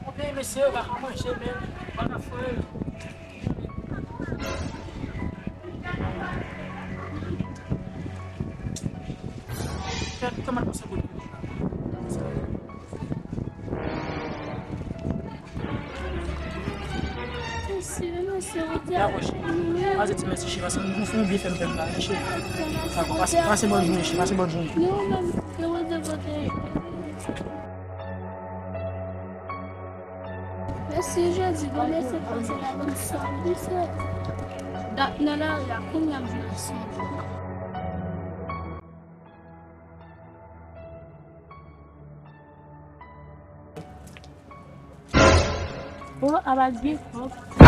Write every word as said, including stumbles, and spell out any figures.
Oubyen mesye yo pa ka manje menm, pa ka fè. Kèt, kòman l pase bout? Mesye, mesye, ou di. Ya, mwen, cheri. Pase ti mesye, cheri, pase, nou fè yon byen fè m fè m la, cheri. Dakò, pase, pase bòn jounen, cheri, pase bòn jounen. Nou menm, nou de kote. Mesye, jodi, bon, mesye, pase la, nou sòm, mesye. Dat nan lari a, kounye a m vin sòm. Oh, aba gen kòb.